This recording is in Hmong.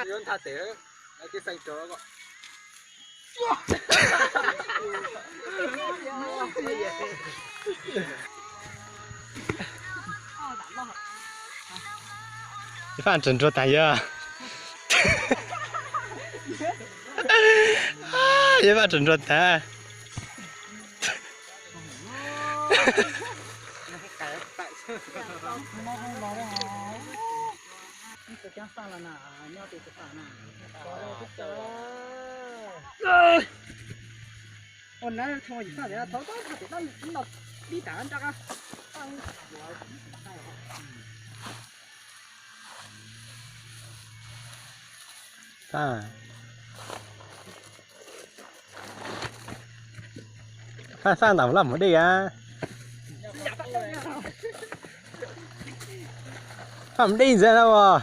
Yuav ntha tes, kev xeem rau. Faj tseem nruag tas yog. Yog faj tseem nruag tas. Faj, faj ntawm laj mus dej a. Faj mus dej ntxiv na as.